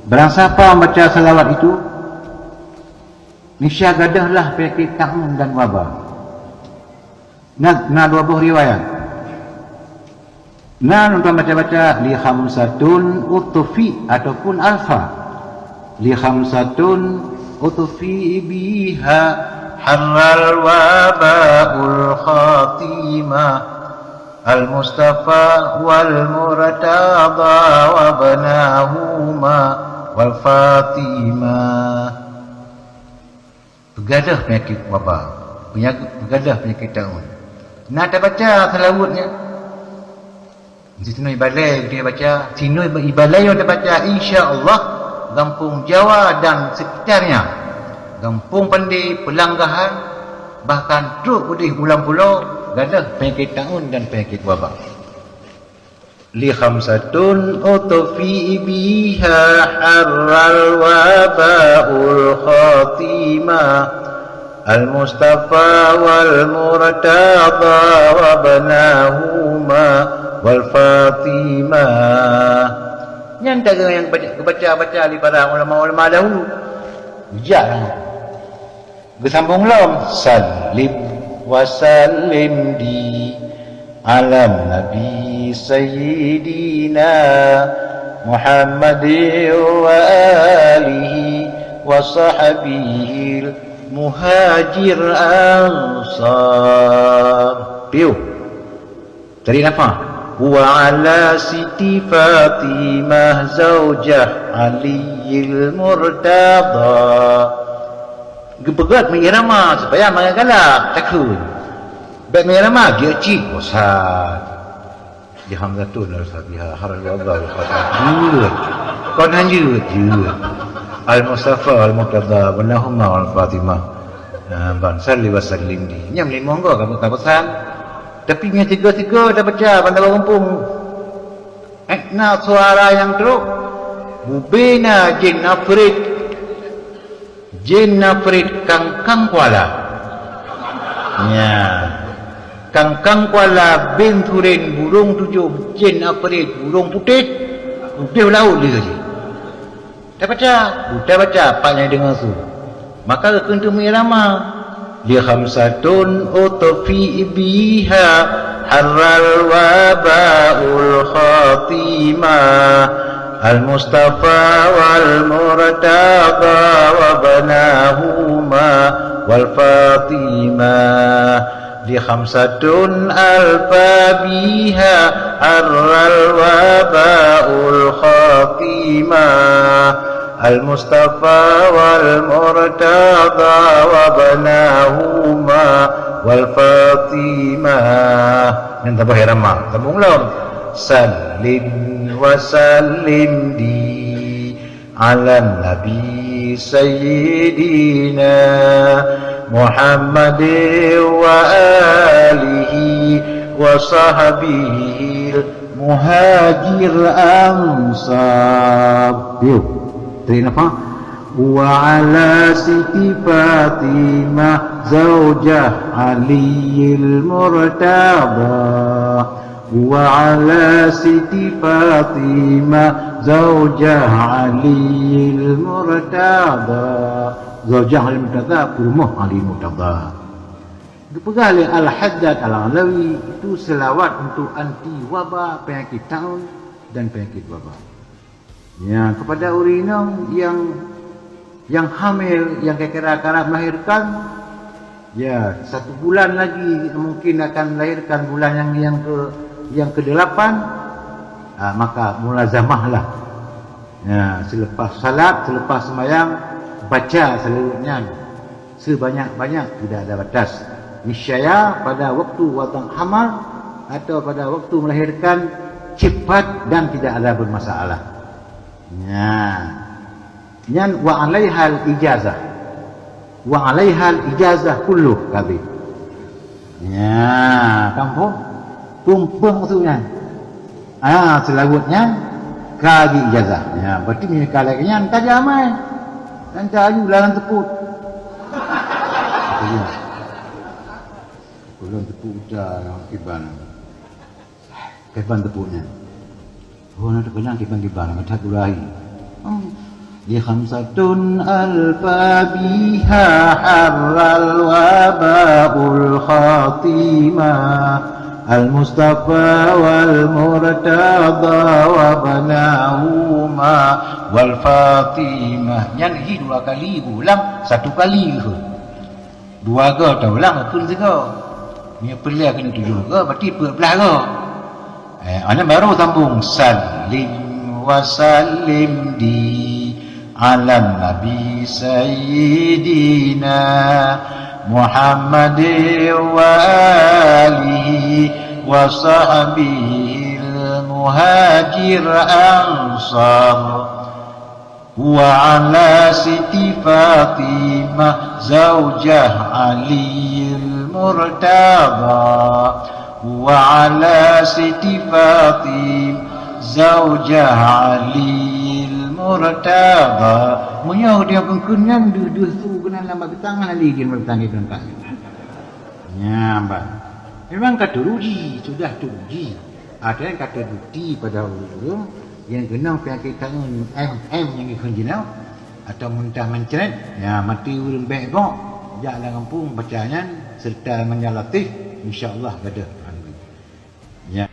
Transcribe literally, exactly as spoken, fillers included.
Barang sapa membaca salawat itu, niscaya gadahlah penyakit ta'un dan waba. Na, na dua boh riwayat. Na untuk baca-baca li khamsatun utfi ataupun alfa. Li khamsatun utfi biha harral wabaul khatimah. Al-Mustafa wal Murtada wabnahuma wal Fatimah. Peugadôh peunyakét waba, peunyakét, peugadôh peunyakét ta'un. Na tabaca seulaweuet nyan. Sinoe ibalai tabaca, sinoe ibalai nyoe tabaca, insya Allah, gampông Jawa dan sekitarnya, gampông Pande, Peulanggahan, bahkan trok udeh Ulang Pulo, gadôh peunyakét ta'un dan peunyakét waba. Li khamsatun utfi biha harral wabaul khatimah. Al-Mustafa wal Murtada wabnahuma wal Fatimah. Nyan cara nyang baca, baca-baca lé para ulama-ulama dahulu. Bijak sangat. Geusambông lom, sallim wa sallim di alam Nabi Sayyidina Muhammad wa alihi wa sahbihil muhajir ansar. Piu. Tadi nafah. Wa ala Siti Fatimah zaujah Aliyil Murtada. Geupeugét meuirama supaya mangat galak takheun. Bék meuirama giek cit bosan. Di hamzatun harus sabiha harus Allah. Jeuet. Kon hanjeuet, jeuet. Al-Mustafa, Al-Murtada, Bannahuma, Al-Fatimah. Nah, ban salli wa sallim di. Nyam limong go kamu tapesan. Tapi meunyoe tiga-tiga tabaca ban tabagompông, eh, na suara nyang trok, bubena jin afrit, jin afrit kangkang kuala. Nya, kangkang kuala bin suren burông tujoh, jin afrit burông putéh, udeh laôt lé saja. Tabaca, tabaca pat nyang deungoe su. Maka geukheun teumé lama. Li khamsatun utfi biha harral wabaul khatimah. Al-Mustafa wal Murtada wabnahuma wal Fatimah. Li khamsatun alfa biha harral wabaul khatimah. Al-Mustafa wal Murtada wabnahuma wal Fatimah. Nyan tabah irama. Sambung lom. Sallim wa sallim di alan Nabi Sayyidina Muhammad wa alihi wa sahbihil muhajir ansar. Yuk, tarik nafas. Wa ala Siti Fatimah zaujah Aliyil Murtada. Wa ala Siti Fatimah zaujah Aliyil Murtada. Zaujah Aliyil Murtada, peurumoh Ali Murtada. Geupeugah lé Al-Haddad Al-Alawi, itu selawat untuk anti waba, penyakit ta'un dan penyakit waba. Ya, kepada ureueng inong yang, yang hamil, yang kira-kira karab melahirkan, ya, satu bulan lagi mungkin akan melahirkan, bulan yang, yang ke, yang kedelapan, ah, maka mulazamahlah. Ya, selepas salat, selepas sembahyang, baca seluruh nyan. Sebanyak-banyak, tidak ada batas. Niscaya pada waktu wadang hamil atau pada waktu melahirkan cepat dan tidak ada bermasalah. Nah, nyan wa alaihal ijazah. Wa alaihal ijazah kullu kali. Nya, kampung. Tumpeng tu nyan. Ah, selawat nyan ka ijazah. Nya, berarti meunyoe ka lagèe nyan ka jamai. Nyan ka aju lalan teupot. Ulôn teupot uta ngon kiban. Kiban teupot nyan. Oh, na teukeunang kiban-kiban, macam gulai. Hmm. لخمسة ألفى بها حر الوباء الخاطمة، المصطفى والمرتضى وابناهما والفاطمة. Nyan hi dua kali geuulang, satu kali keuh. Dua go taulang, kheun sigo. Meunyoe peureulèe keuneuk tujoh go, berarti peuet blah go. Eh, aneuk baru sambung, "Sallim wa sallim di ala Nabi Sayyidina Muhammad wa alihi wa sahbihil muhajir ansar." Wa ala Siti Fatimah zaujah Aliyil Murtada. Wa ala Siti Fatimah zaujah Aliyil Murtada. Meunyoe dia peukeun nyan deuh-deuh su keunan lam batang Ali di Murtada di tungkat. Nyan ban. Memang ka teruji, sudah teruji. Ada nyang ka teubukti pada ureueng-ureueng nyang keunong penyakit kangen M M nyang dikheun jinoe atau muntah mancret, ya, maté ureueng bék bok, jak lam gampông baca nyan serta ngon ya Latif, insya Allah gadoh Tuhan bri. Ya.